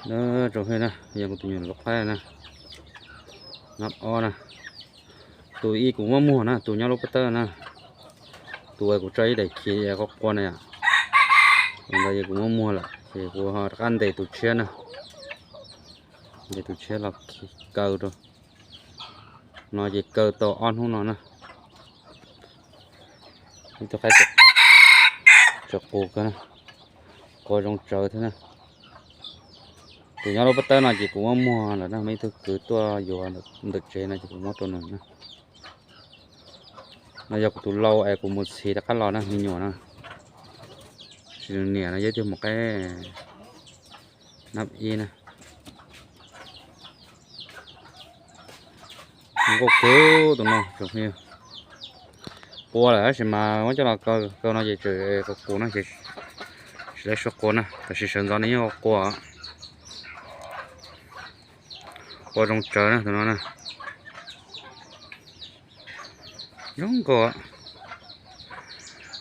Tsoom phooj ywg na, yog kuv tus nyuam lau qaib na, nab ob na, tus ib kuv muab muag na, tus nyob lub pob tawb na, tus uas kuv tso ib daim khiv qua qua na yom, tus ntawd ces kuv muab muag lawm ces kuv ho rov qab ntes tus tshiab na, ntes tus tshiab los kaw rau. No ces kaw tau ob hnub no na. Ib tug qaib tseem qus kawg na, qua zoo tsawv thiab na. Tus nyob lub pob tawb no ces kuv muab muag lawm na, muaj ib tug kwv tuaj yuav ntawm tsev no ces kuv muab rau nws na. No yog kuv tus lau es kuv mus txhiv rov qab los na me nyuam na. Tab sis nws niam no yog ib tug mus qaib nab ib na. Nkauj kawg tus no tsoom phooj ywg. Qua lawm tab sis mas muab coj los kaw no ces tseem qus qus no ces tsis tau sawv qua na, tab sis sawv ntxov nws yeej qua. Qua zoo tsawv na tus no na. Zoo nkauj.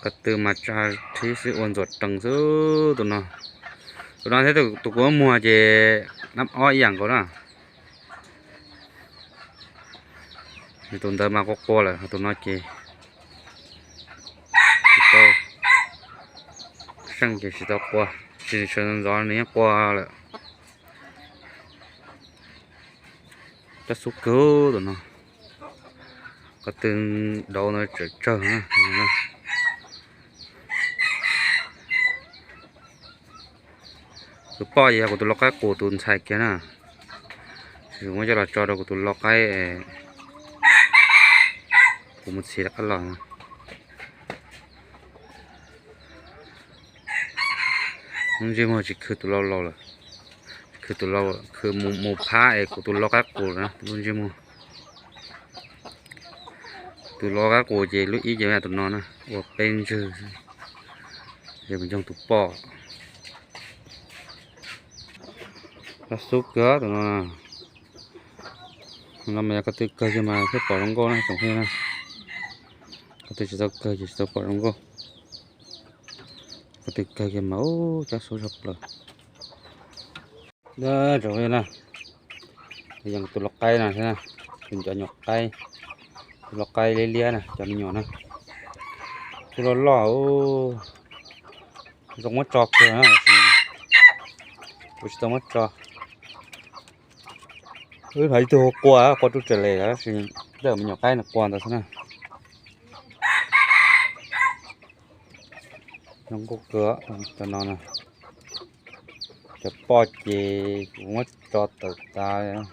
Ko tw mas tsa thib xwb, ua ntxuam rees xwb tus no. Tus no thiab tus kuv muag ces nab ob ib yam nkaus na. Tus ntawd mas qua qua lawm, tus no ces tsis tau seej ces tsis tau qua, tsis sawv ntxov nws yeej qua lawm. Cab xub kawg tus no, ko tw dauv ntawd tsawm tsawg na. Tus poj ces yog kuv tus lau qaib qus tus ntxhais kiag na. Muab coj los tso rau kuv tus lau qaib, kuv mus txhiv rov qab los. Lub ntsej muag tsis khwv tus lau laus lawm, khwv tus lau, khwv mus phab es kuv tus lau qaib qus na lub ntsej muag. Tus lau qaib qus ces lub ib ces tus no na, ua peb ntswg, ces mus ncoog tus poj. Cab xub kawg tus no. No mas yog ko tw kawg kiag mas thiaj pom zoo nkauj na tsoom phooj ywg na. Ko tw tsis tau kawg ces tsis tau pom zoo nkauj. Ko tw kawg kiag mas ub cab xub zog plaws. Tsoom phooj ywg na, yog tus lau qaib no thiab, tus cov nyuam qaib, tus lau qaib liab liab na, cov me nyuam na, kuj loj loj, zoo muab tso kawg na, kuv tsis tau muab tso. Wb hais ib tug qua, qua rau raws les lawm tab sis tej me nyuam qaib no qua ntawd xwb na. Zoo nkauj kawg cov no na. Cov poj ces kuv muab tso tawm tas.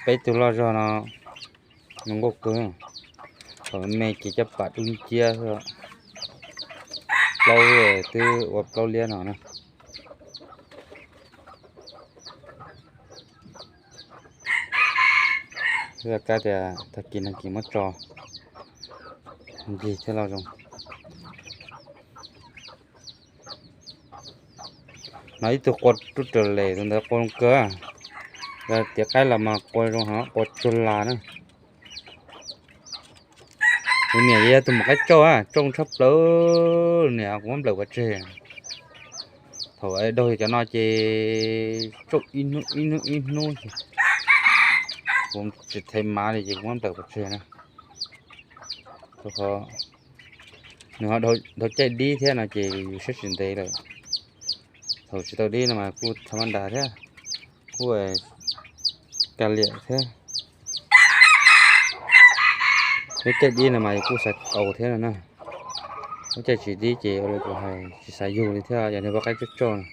Peb tug loj zog no zoo nkauj kawg. Thaum me ces caj pam dub nciab xwb. Plaub twb ua plaub liab no na. Xav tias tag kis nag kis muab tso ncig thiab los zoo. No ib tug qua rub raws les, tus ntawd qua zoo kawg. Yog tias qaib los mas qua zoo heev, qua tsuag las na. Tus niam yog tus mus qaib tsauj, tsauj tshaj plaws, niam kuv muab nplawm pov tseg. Thaum daug cov no ces tsauj ib hnub ib hnub ib hnub, kuv tsis thev mav li ces kuv muab nplawm pov tseg na. Rau qhov nws ho dhau caij dib thiab no ces yus siab tsis ntev lawm. Thaum tsis tau dib no mas kuj tha ma nras thiab, kuj kag liam thiab. Lub caij dib no mas kuj xav kaus thiab no na. Lub caij tsis dib ces ua li kuv hais tsis xav yug li thiab, yog niag poj qaib tsauj tsauj no.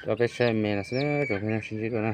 Rau peb saib me no xwb, tsoom phooj ywg sib ntsib dua na.